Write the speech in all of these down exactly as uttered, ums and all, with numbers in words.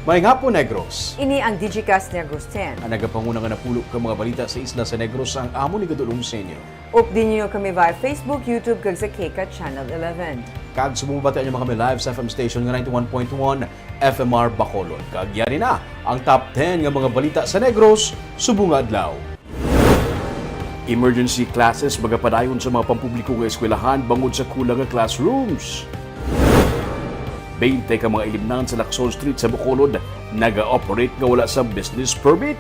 Maayong hapon, Negros. Ini ang Digicast Negros ten. Ang nagapanguna nga napulo ka mga balita sa isla sa Negros ang amo ni Gadulong Senyo. Updi ninyo kami via Facebook, YouTube, kag sa K C A T Channel eleven. Kag subong mabatian nyo kami live sa F M station nga ninety-one point one F M R Bacolod. Kag yari na ang top ten nga mga balita sa Negros subong nga adlaw. Emergency classes magapadayon sa mga pampubliko nga eskwelahan bangod sa kulang nga classrooms. Beinte ka mga ilimnan sa Lacson Street sa Bacolod naga-operate nga wala sa business permit.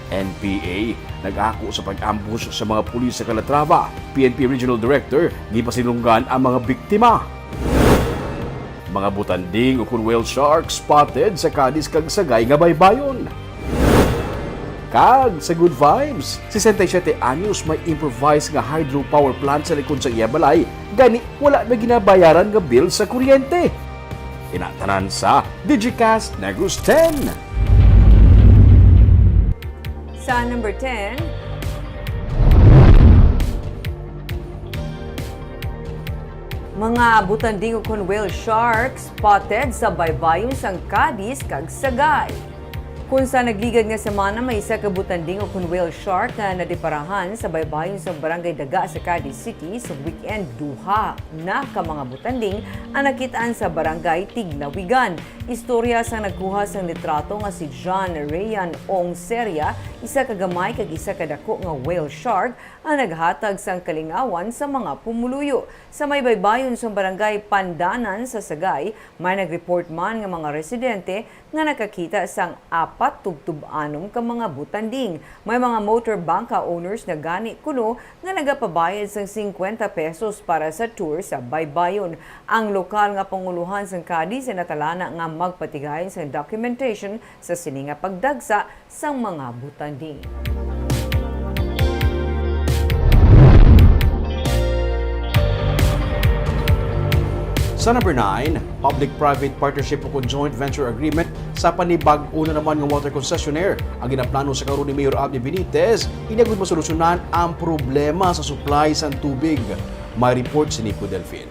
N P A nag-ako sa pag-ambush sa mga pulis sa Calatrava. P N P Regional Director gipasinulongan ang mga biktima. Mga butanding ukon whale shark spotted sa Cadiz kag Sagay nga baybayon. Kag sa Good Vibes, sesenta y siete anyos may improvised nga hydropower plant sa likod sa iya balay, gani wala na ginabayaran nga bill sa kuryente. Ina tanan sa Digicast Negros ten. Sa number ten, mga butanding ukon whale shark spotted sa baybayon sang Cadiz kag Sagay. Kun sa nagligad nga semana, may isa ka butanding ukon whale shark nga nadiparahan sa baybayon sa Barangay Daga sa Cadiz City. Sa weekend, duha na ka mga butanding ang nakit-an sa Barangay Tiglawigan. Istorya sang nagkuha sang litrato nga si John Rayan Ong Seria, isa ka gamay kag isa ka dako nga whale shark ang naghatag sang kalingawan sa mga pumuluyo. Sa may baybayon sang Barangay Pandanan sa Sagay, may nag-report man nga mga residente nga nakakita sang apat tubtob anom ka mga butanding. May mga motor bangka owners na gani kuno nga nagapabayad sang singkwenta pesos para sa tour sa baybayon. Ang lokal nga pangulohan sang Cadiz natalana nga magpatigayon sang documentation sa sini nga pagdagsa sang mga butanding. Sa number nine, public-private partnership o joint venture agreement sa panibag-o na naman nga water concessionaire ang ginaplano sa karon ni Mayor Abby Benitez, ini agud masolusyonan ang problema sa supply sang tubig. May report si Nico Delfin.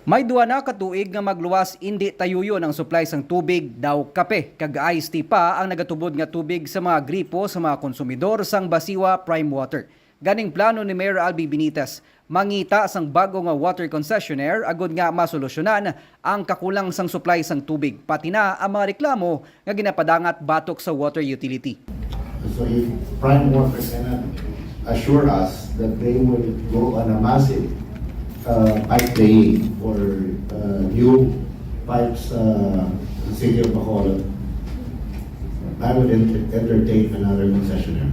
May duha na ka tuig nga magluwas indi tayuyon ang supply sang tubig, daw kape kag iced tea pa ang nagatubod nga tubig sa mga gripo sa mga konsumidor sang Basiwa Prime Water. Ganing plano ni Mayor Albee Benitez, mangita sang bag-o nga water concessionaire agod nga masolusyonan ang kakulang sang supply sang tubig, pati na ang mga reklamo nga ginapadangat batok sa water utility. So if Prime Water cannot assure us that they will go on a massive uh, pipe laying for uh, new pipes uh, sa City of Bacolod, I would ent- entertain another concessionaire.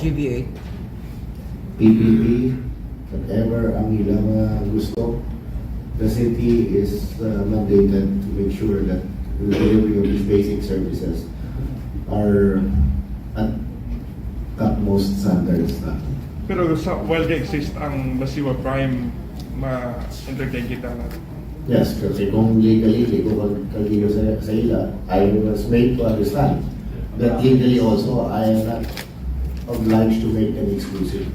G B A. P P P, whatever ang ilang uh, gusto, the city is uh, mandated to make sure that the delivery of these basic services are at utmost standards na. Pero sa, while they exist, ang Basiwa Prime, ma-entertain kita na. Yes, kasi kung legally, legal kag legal sa, sa ila, I was made to understand that legally also, I am not obliged to make an exclusive.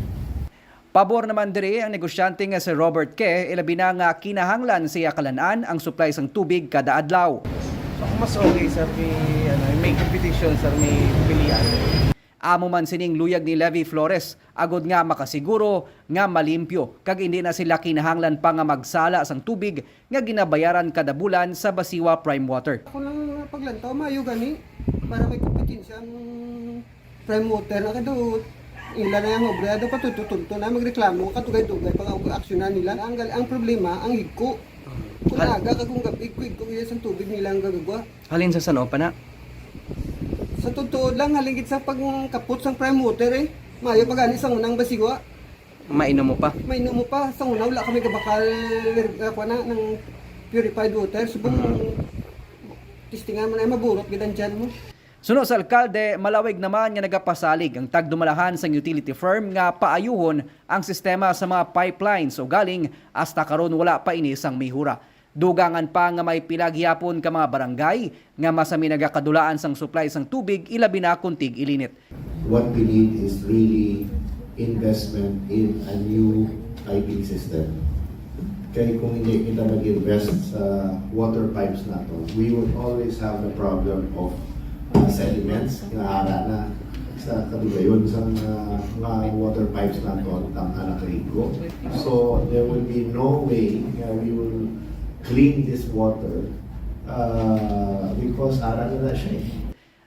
Pabor naman diri ang negosyante nga si Robert Ke, ilabi na nga kinahanglan sa iya kalan-an ang supply sang tubig kada adlaw. Ako mas okay, sir, may, ano, may competition, sir, may pilian. Amo man sining luyag ni Levi Flores, agod nga makasiguro nga malimpyo kag indi na sila kinahanglan pa nga magsala sang tubig nga ginabayaran kada bulan sa Basiwa Prime Water. Ako lang paglantaw, maayo gani para may kompetensya ang Prime Water na kadto. Ila na yung obra, daw patutunto na magreklamo, katugay-tugay pag aksyonan nila. Ang, gal- ang problema, ang higko. Kung aga kag kung gabi, higko-higko iya sang tubig nila ang gagagwa. Halin sa san-o pa na? Sa totoo lang, halin gid sa pagkapot sang Prime Water eh. Maayo pa gani sang unang Basiwa. Mainom mo pa? Mainom mo pa. Sang una, wala kami gabakal, ako na, ng purified water. Subong, testingan mo na, maburot gid ang tiyan mo. Suno sa alkalde, malawig naman nga nagapasalig ang tagdumalahan sang utility firm nga paayuhon ang sistema sa mga pipelines, ugaling hasta karon wala pa ini sang mihura. Dugangan pa nga may pila gihapon ka mga barangay nga masami nagakadulaan sang supply sang tubig, ilabi na kon tig-ilinit. What we need is really investment in a new piping system. Kay kung hindi kita mag-invest sa water pipes nato, we would always have the problem of, uh, sediments nga ara na sa kadugayon sa mga, mga water pipes nato ang tangka nakaligo. So there will be no way nga we will clean this water, uh, because ara na na siya eh.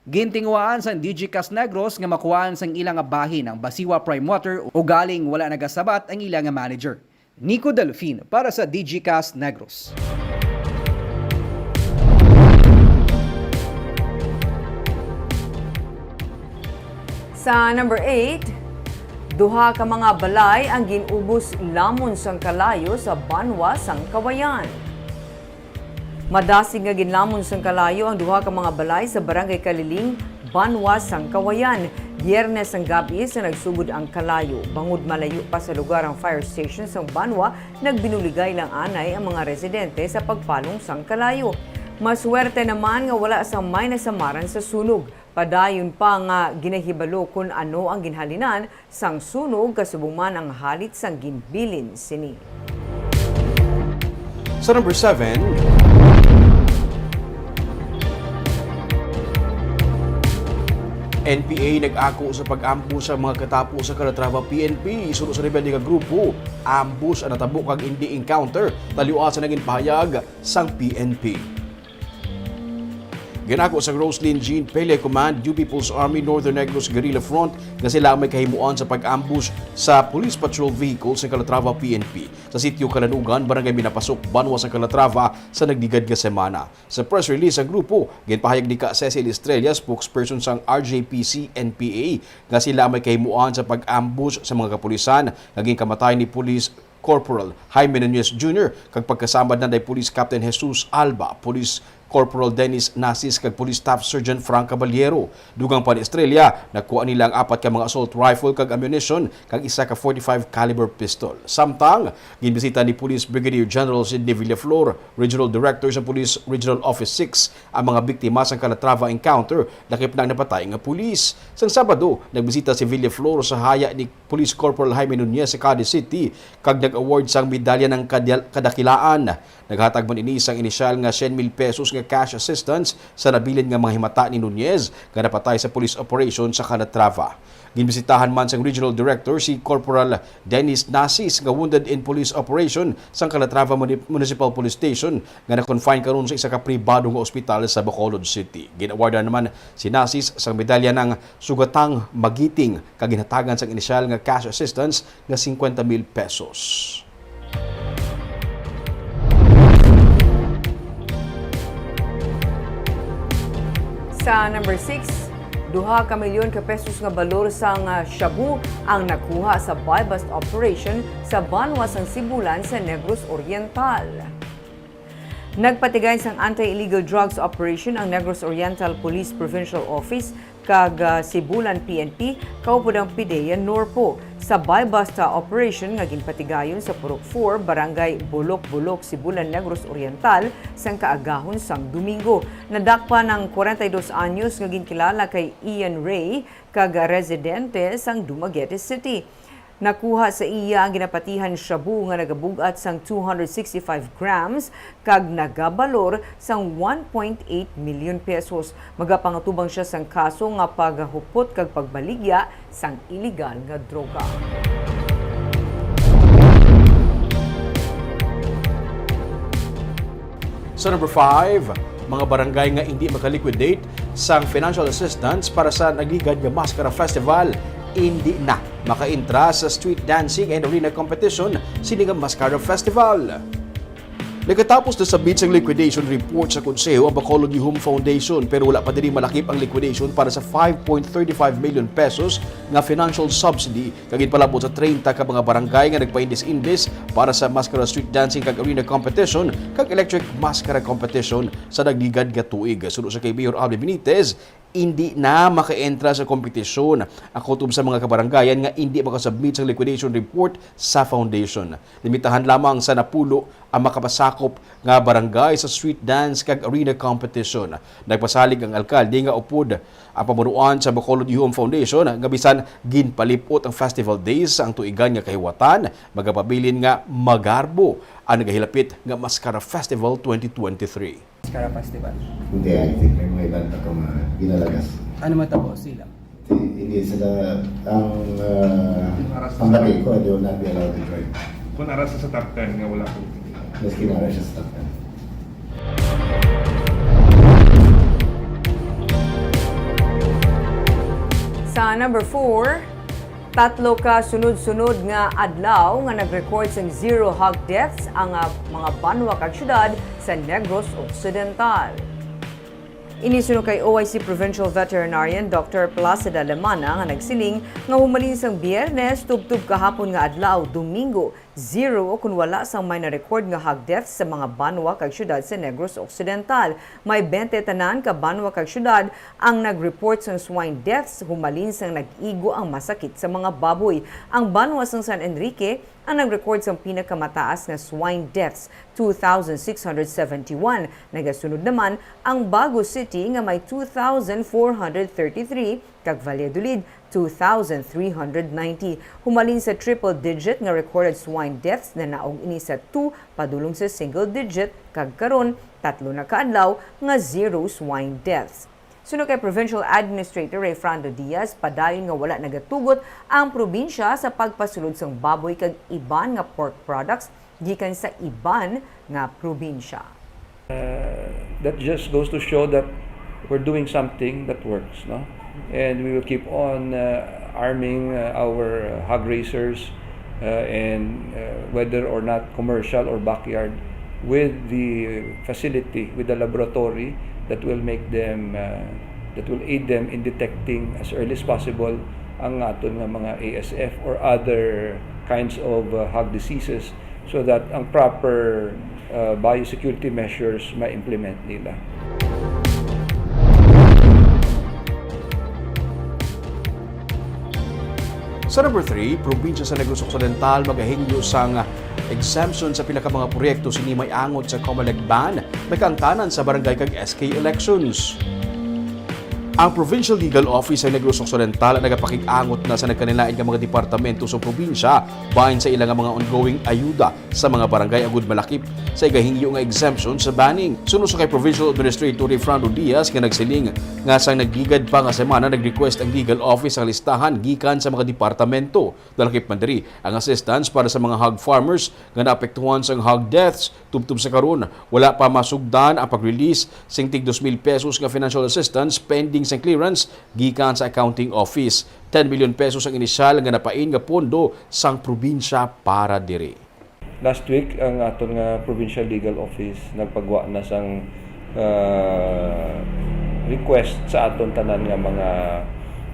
Gintinguhaan sang DG Cast Negros nga makuhaan sang ila nga bahin ang Basiwa Prime Water, ugaling wala nagasabat ang ila nga manager. Nico Delfin para sa DG Cast Negros. Sa number eight, duha ka mga balay ang gin-ubos lamon sang kalayo sa Banwa sang Kawayan. Madasig nga ginlamon sang kalayo ang duha ka mga balay sa Barangay Kaliling, Banwa sang Kawayan. Biyernes ang gab-i sa nagsugod ang kalayo. Bangod malayo pa sa lugar ang fire station sang Banwa, nagbinuligay lang anay ang mga residente sa pagpalong sang kalayo. Maswerte naman nga wala sang may nasamaran sa sunog. Padayon pa nga ginahibalo kon ano ang ginhalinan sang sunog, kasubong man ang halit sang ginbilin sini. Sa number seven, N P A nag-ako sa pag-ambush sa mga katapo sa Calatrava P N P. Suno sa rebelde nga grupo, ambush ang natabo kag hindi encounter, taliwasa na ginpahayag sang P N P. Ginako sang Roslyn Jean Pele Command, New People's Army Northern Negros Guerrilla Front, nga sila ang may kahimuan sa pag-ambush sa police patrol vehicle sa Calatrava P N P sa sitio Kalanugan, Barangay Minapasok, Banwa sa Calatrava, sa nagligad nga semana. Sa press release ang grupo, ginpahayag ni Ka Cecil Estrella, spokesperson sang R J P C N P A, nga sila ang may kahimuan sa pag-ambush sa mga kapulisan nga ginkamatay ni Police Corporal Jaime Nunez Junior kag pagkasama na kay Police Captain Jesus Alba, Police Corporal Dennis Nasis kag Police Staff Sergeant Frank Caballero. Dugang pa ni Estrella, nakuha nila ang apat ka mga assault rifle kag ammunition kag isa ka forty-five caliber pistol. Samtang, ginbisita ni Police Brigadier General Sidney Villaflor, Regional Director sa Police Regional Office six, ang mga biktima sang Calatrava encounter, lakip na ang napatay nga pulis. Sang Sabado, nagbisita si Villaflor sa haya ni Police Corporal Jaime Nunez sa Cadiz City kag nag-award sang medalya ng kadya-, kadakilaan. Naghatag man ini sang inisyal nga syen mil pesos nga cash assistance sa nabilin nga mga himata ni Nunez nga napatay sa police operation sa Calatrava. Ginbisitahan man sang Regional Director si Corporal Dennis Nasis nga wounded in police operation sang Calatrava Muni-, Municipal Police Station nga na-confine karon sa isa ka pribado nga ospital sa Bacolod City. Gin-awardan naman si Nasis sang medalya ng Sugatang Magiting kag ginhatagan sang inisyal nga cash assistance nga singkwenta mil pesos. Sa number six, duha ka milyon ka pesos nga balor sang, ah, shabu ang nakuha sa buy-bust operation sa banwa sang Sibulan sa Negros Oriental. Nagpatigay sang Anti-Illegal Drugs Operation ang Negros Oriental Police Provincial Office kag, ah, Sibulan P N P kaupod ang PDEA Norpo sa buy-bust, ah, operation nga ginpatigayon sa Purok four, Barangay Bulok-Bulok, Sibulan, Negros Oriental, sang kaagahon sang Domingo. Nadakpan ang kwarenta y dos anyos nga ginkilala kay Ian Ray kag residente sang Dumaguete City. Nakuha sa iya ang ginapatihan shabu nga nagabug-at sang two hundred sixty-five grams kag nagabalor sang one point eight million pesos. Magapangatubang siya sang kaso nga paghupot kag pagbaligya sang iligal nga droga. Sa number five, mga barangay nga indi makaliquidate sang financial assistance para sa nagligad nga Maskara Festival, indi na makaintra sa street dancing and arena competition sini nga Maskara Festival. Nagkatapos na submit sang liquidation report sa Konseho ang Bacolod New Home Foundation, pero wala pa diri malakip ang liquidation para sa five point thirty-five million pesos nga financial subsidy nga ginpalabot sa treinta ka mga barangay nga nagpaindis-indis para sa Maskara Street Dancing kag Arena Competition kag Electric Maskara Competition sa nagligad nga tuig. Suno sa kay Mayor Alvin Benitez, indi na makaentra sa kompetisyon ang kutob sa mga kabarangayan nga indi makasubmit sang liquidation report sa foundation. Limitahan lamang sa napulo ang makapasakop nga barangay sa street dance kag arena competition. Nagpasalig ang alkalde nga upod ang pamunuan sa Bacolod Yuhom Foundation nga bisan ginpalip-ot ang festival days sa tuigan nga kahiwatan, magapabilin nga magarbo ang nagahilapit nga Mascara Festival twenty twenty-three. Mascara Festival. Hindi, I think may mga iban pa itong, ah, ginalagas. Ano man tabo sila? Hindi sila, ang, ah, ang bati ko, they will not be allowed to join. Kung ara sa top ten nga wala ko. Yes, kinara siya sa top ten. Sa number four, tatlo ka sunod-sunod nga adlaw nga nag-record sang zero hog deaths ang, ah, mga banwa kag syudad sa Negros Occidental. Ini suno kay O I C Provincial Veterinarian Doctor Placida Lemana nga nagsiling nga humalin sang Biyernes tubtob kahapon nga adlaw, Domingo, zero o kun wala sang may na-record nga hog deaths sa mga banwa kag syudad sa Negros Occidental. May bente tanan ka banwa kag syudad ang nag-report sang swine deaths humalin sang nag-igo ang masakit sa mga baboy. Ang banwa sang San Enrique ang nag-record sang pinakamataas nga swine deaths, two thousand six hundred seventy-one. Nagasunod naman ang Bago City nga may two thousand four hundred thirty-three kag Valladolid, two thousand three hundred ninety. Humalin sa triple digit nga recorded swine deaths, nanaog ini sa two padulong sa single digit, kag karon, tatlo na ka adlaw nga zero swine deaths. Suno kay Provincial Administrator Rayfrando Diaz, padayon nga wala nagatugot ang probinsya sa pagpasulod sang baboy kag iban nga pork products gikan sa iban nga probinsya. Uh, that just goes to show that we're doing something that works, no? And we will keep on, uh, arming, uh, our, uh, hog raisers, uh, and, uh, whether or not commercial or backyard, with the facility, with the laboratory that will make them, uh, that will aid them in detecting as early as possible ang aton nga mga A S F or other kinds of, uh, hog diseases, so that ang proper, uh, biosecurity measures ma-implement nila. Sa number three, probinsya sa Negros Occidental magahingyo sang exemption sa pila ka mga proyekto sini may angot sa Comelec ban, may kaangtanan sa barangay kag S K elections. Ang Provincial Legal Office sa Negros Occidental ang nagapakig-angot na sa nagkanilain nga mga departamento sa probinsya bahin sa ila nga mga ongoing ayuda sa mga barangay agud malakip sa igahingyo nga exemption sa banning. Suno sa kay Provincial Administrator Rayfrando Diaz nga nagsiling nga sang nagligad pa nga semana nag-request ang legal office sang listahan gikan sa mga departamento. Nalakip man diri ang assistance para sa mga hog farmers nga naapektuhan sang hog deaths. Tubtob sa karon, wala pa masugdan ang pag-release sing tig dos mil pesos nga financial assistance pending sang clearance gikan sa accounting office. Ten million pesos ang inisyal nga napain nga pondo sang probinsya para diri. Last week, ang aton nga Provincial Legal Office nagpagwa na sang, ah, request sa aton tanan nga mga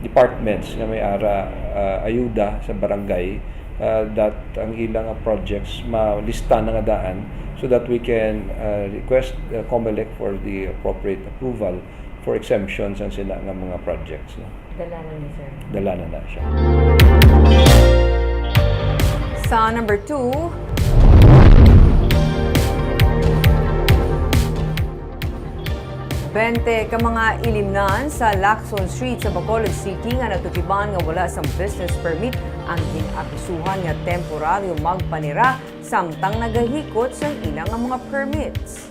departments nga may ara, ah, ayuda sa barangay, ah, that ang ilang projects malista na nga daan, so that we can, ah, request, ah, Comelec for the appropriate approval for exemptions ang sila nga mga projects, no? Dala na ni, sir. Dala na na siya. Sa number two, bente ka mga ilimnan sa Lacson Street sa Bacolod City nga natukiban nga wala sang business permit ang gin-abisuhan nga temporaryo magpanira samtang nagahikot sang ila nga mga permits.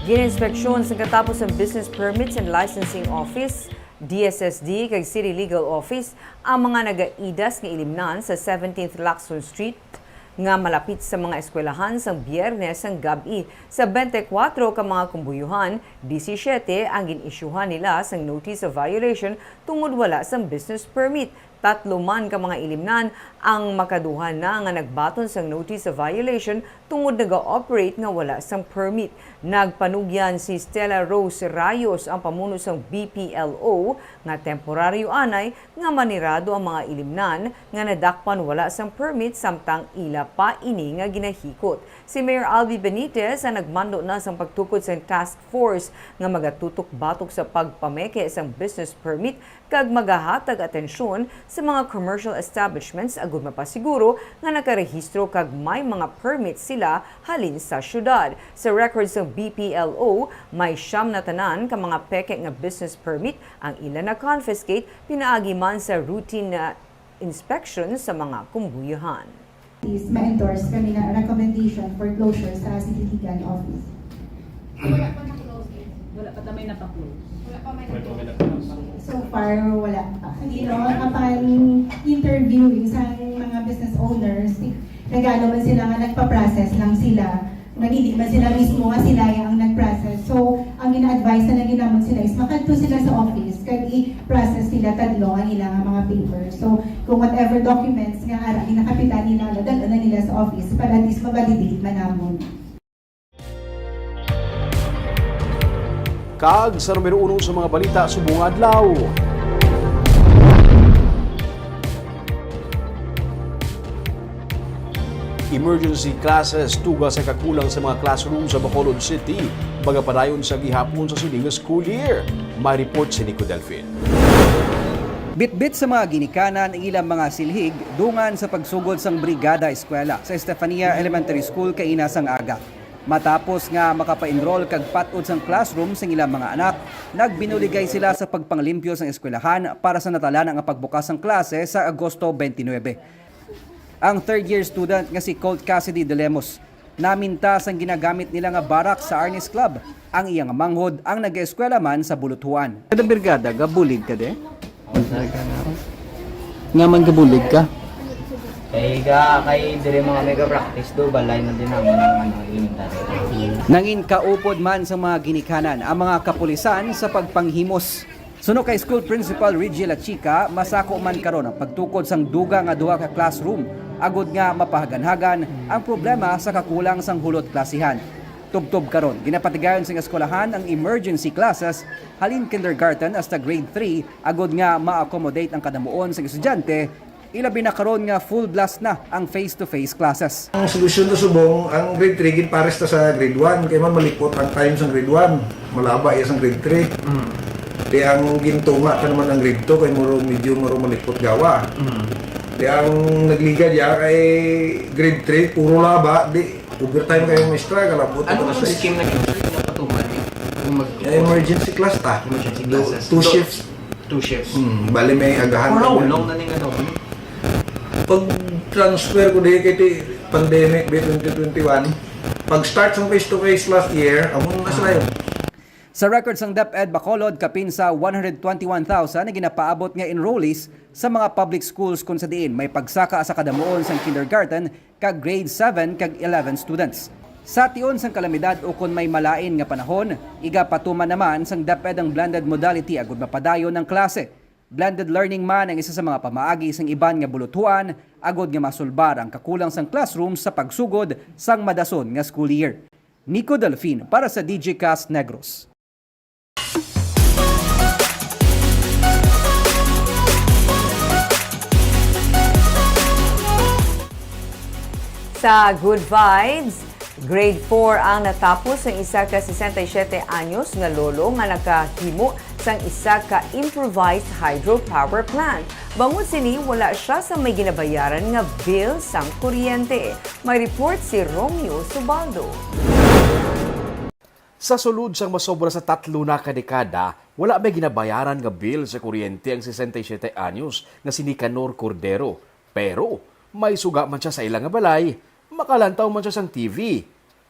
Gin-inspeksyon sa katapos ang Business Permits and Licensing Office, D S S D, kag City Legal Office ang mga nagaidas nga ilimnan sa seventeenth Lacson Street nga malapit sa mga eskwelahan sang Biyernes sang gab-i. Sa twenty-four ka mga kumbuyuhan, disisiete ang gin-isyuhan nila sang notice of violation tungod wala sang business permit. Tatlo man ka mga ilimnan ang makaduha na nga nagbaton sang notice of violation tungod naga-operate nga wala sang permit. Nagpanugyan si Stella Rose Rayos, ang pamuno sang B P L O, nga temporaryo anay nga manirado ang mga ilimnan nga nadakpan wala sang permit samtang ila pa ini nga ginahikot. Si Mayor Albi Benitez ang nagmando na sang pagtukod sang task force nga magatutok batok sa pagpameke sang business permit kag magahatag atensyon sa mga commercial establishments agud mapasiguro nga nakarehistro kag may mga permit sila halin sa syudad. Sa record sang B P L O, may siyam na tanan ka mga peke nga business permit ang ila na-confiscate pinaagi man sa routine na inspection sa mga kumbuyahan. Is ma-endorse kami na recommendation for closure sa City Legal Office. Wala pa na-close eh. Wala pa ta may napa-close. Wala pa may napa-close. So far, wala pa. You know, upon interviewing sa mga business owners, nagano man sila nga nagpa-process lang sila. Nga hindi man sila mismo nga sila ang nag-process. So, ang gina-advise na lang ginamon sila is makadto sila sa office kag i-process nila tadlong ang ilang mga papers. So, kung whatever documents nga ara ginakapitan nila, dal-on na nila sa office para at least ma-validate man namon. Kag sa numero uno sa mga balita subong adlaw. Emergency classes tuga sa kakulang sa mga classroom sa Bacolod City, magapadayon sa gihapon sa sining school year. May report si Nico Delfin. Bitbit sa mga ginikanan ang ilang mga silhig dungan sa pagsugod sang Brigada Eskwela sa Estefania Elementary School kaina sang aga. Matapos nga makapa-enroll kag pat-od sang classroom sang ilang mga anak, nagbinuligay sila sa pagpanglimpyo sang eskwelahan para sa natalan nga pagbukas sang klase sa Agosto twenty-nine. Ang third year student nga si Colt Cassidy De Lemos naminta sang ginagamit nila nga barak sa Arnis Club. Ang iya nga manghod ang nagaeskwela man sa Buluthuan. Kada brigada, gabulig ka de? Nga man gabulig ka? Kay ga kay dire mga mega practice do balay na din naman ang ano elementary. Nangin kaupod man sa mga ginikanan ang mga kapulisan sa pagpanghimos. Suno kay School Principal Reggie Lachica, masako man karon ang pagtukod sang dugang nga duha ka classroom agud nga mapahaganhagan ang problema sa kakulang sang hulot klasihan. Tubtob karon, ginapatigayon sang eskwelahan ang emergency classes halin kindergarten hasta grade three agud nga ma-accommodate ang kadamuon sang estudyante, ilabi na karon nga full blast na ang face-to-face classes. Ang solusyon to subong, ang grade three ginpares ta sa grade one kay man malipot ang time sang grade one, malaba iya sang grade three. Di ang gintunga ta naman ang grade two kay muro medyo muro malipot gawa. Di ang nagliga diya kay grade three puro laba, di overtime kayo ang maestra, kalabot. Ano ang scheme na ginapatuman eh? Kung mag- Eh, emergency class ta. Emergency Do- classes. Two Do- shifts. Two shifts. Hmm, bali may agahan. For how kami. Long na ning ano? Pag transfer ko di kay ti- pandemic bi twenty twenty-one, pag start sa face to face last year, among na sila yun. Sa record sang DepEd Bacolod, kapin sa one hundred twenty-one thousand ang ginapaabot nga enrollees sa mga public schools, kun sa diin may pagsaka sa kadamuon sang kindergarten kag grade seven kag eleven students. Sa tion sang kalamidad ukon may malain nga panahon, igapatuman naman sang DepEd ang blended modality agud mapadayon ang klase. Blended learning man ang isa sa mga pamaagi sang iban nga buluthuan agud nga masulbar ang kakulang sang classroom sa pagsugod sang madason nga school year. Nico Delfin para sa D J Cast Negros. Sa Good Vibes, grade four ang natapos sang isa ka sesenta y siete anyos nga lolo nga nakahimo sang isa ka improvised hydropower plant. Bangod sini, wala sia sa may ginabayaran nga bill sang kuryente. May report si Romeo Subaldo. Sa sulod sang masobra sa tatlo na ka dekada, wala may ginabayaran nga bill sa kuryente ang sesenta y siete anyos nga si Nicanor Cordero. Pero may suga man sia sa ila nga balay, makalantaw man sia sang T V.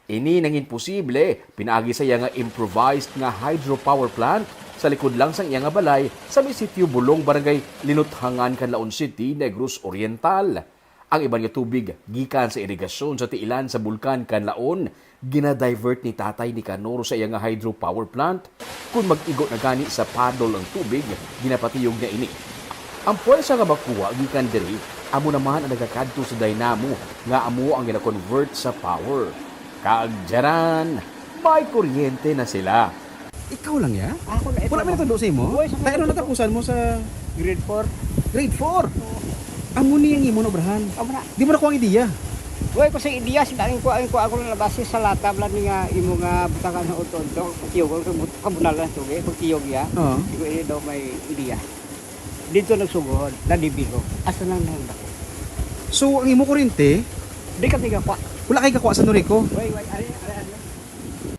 Ini nangin posible pinaagi sa iya nga improvised nga hydropower plant sa likod lang sang iya nga balay sa may sitio Bulong, Barangay Linuthangan, Canlaon City, Negros Oriental. Ang iban nga tubig gikan sa irigasyon sa tiilan sa Bulkan Canlaon gina-divert ni Tatay Nicanor sa iya nga hydropower plant. Kon mag-igo na gani sa paddle ang tubig, ginapatiyog niya ini. Ang puwersa nga makuha gikan diri amo naman ang nagakadto sa dynamo nga amo ang gina-convert sa power. Kag dyaran, may kuryente na sila. Ikaw lang ya? Ako na ito. Wala may natundo sa imo? Buhay sa Tayo na kanya. Natapusan mo sa Grade four. Grade four? Amo ni ang imo naobrahan. Amo na. Di mo nakuha ang ideya? Buhay ko sa ideya, sa dangin ko, ang kuha ko na base sa lata, bala ni nga imo nga butangan sa unto-unto, pagtiyog, ang kabut-, kabunalan sa tugi, pagtiyog ya. Oo. Di ko ini daw may ideya. Dito nagsugohon, nadibihog. Asa nang nang dako? So, ang imo kurente, Di kami gakuha. Wala kay gakuha sa Noriko? Way, way, ari, ari, ari.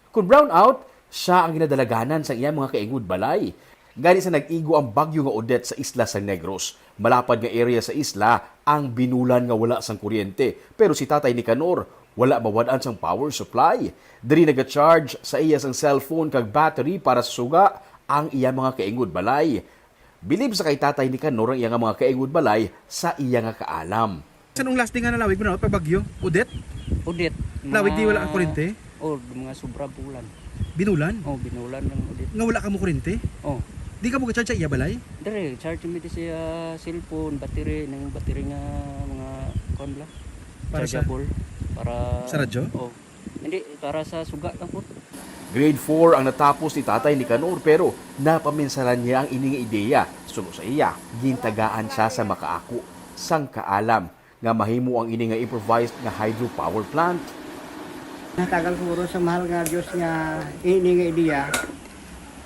Kung brown out, siya ang ginadalaganan sa iyang mga kaingod balay. Gani sa nag-igo ang bagyo nga Odette sa isla sang Negros, malapad nga area sa isla ang binulan nga wala sang kuryente. Pero si Tatay Nicanor wala mawad-an sang power supply. Diri naga-charge sa iya sang cellphone kag battery para sa suga ang iya mga kaingod balay. Bilib sa kay Tatay Nicanor ang iya nga mga kaingod balay sa iya nga kaalam. San ang last day nga nalawig mo na pag bagyo? Odette? Odette, Lawig di wala mga ang kurente? Oh, mga sobra bulan. Binulan? Oh, binulan ng Odette. Nga wala ka mo kurente? Oh. Di ka mo charge sa iya balay? Dire, charge mi di siya cellphone, battery, ng battery nga mga kuan bla. Para sa Chargeable. Para sa radyo? Oh. Hindi, para sa suga lang po. Grade four ang natapos ni Tatay Nicanor, pero napaminsalan niya ang ini nga ideya. Suno sa iya, gintagaan siya sa makaako sang kaalam nga mahimo ang ini nga improvised nga hydropower plant. Natagal siguro sa mahal nga Dios nga ini nga ideya,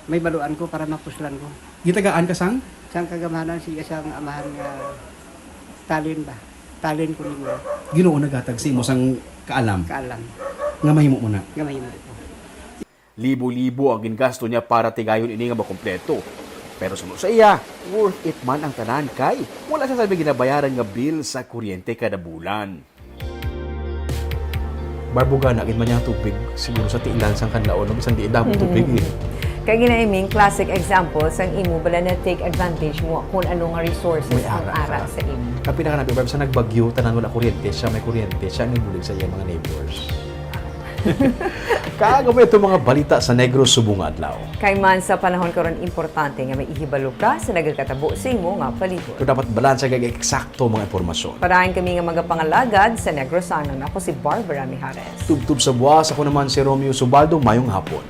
may baluan ko para mapuslan ko. Gitagaan ka sang? Sang kagamanan siya sang amahan nga talin ba? Talin ko ninyo. Ginoo naghatag sa imo sang kaalam Kaalam nga mahimo mo na. Nga mahimo ko. Libo-libo ang gingasto niya para tigayon ini nga makompleto. Pero suno sa iya, worth it man ang tanan kay wala siya sabi ginabayaran nga bill sa kuryente kada bulan. Barbuga na gid man niya tubig, siguro sa tiilan sang kanlaon, no? Bisan di damo Mhm. tubig, eh. Kay ginaiming classic example sang imo bala na take advantage mo kung ano nga resources May ang ara ara sa sa imo. Kapila ka na, Barb, sa nagbagyo, tanan wala kuryente, siya may kuryente, siya ang nagbulig sa iyang mga neighbors. Kaaga mo itong mga balita sa Negros subong nga adlaw. Kay man sa panahon karon, importante nga may ihibalo ka sa nagakatabo sa imo nga palibot. Pero dapat balansa kag eksakto mga impormasyon. Parahan kami nga magapangalagad sa Negrosanon. Ako si Barbara Mijares. Tubtob sa buwas, ako naman si Romeo Subaldo. Mayong hapon.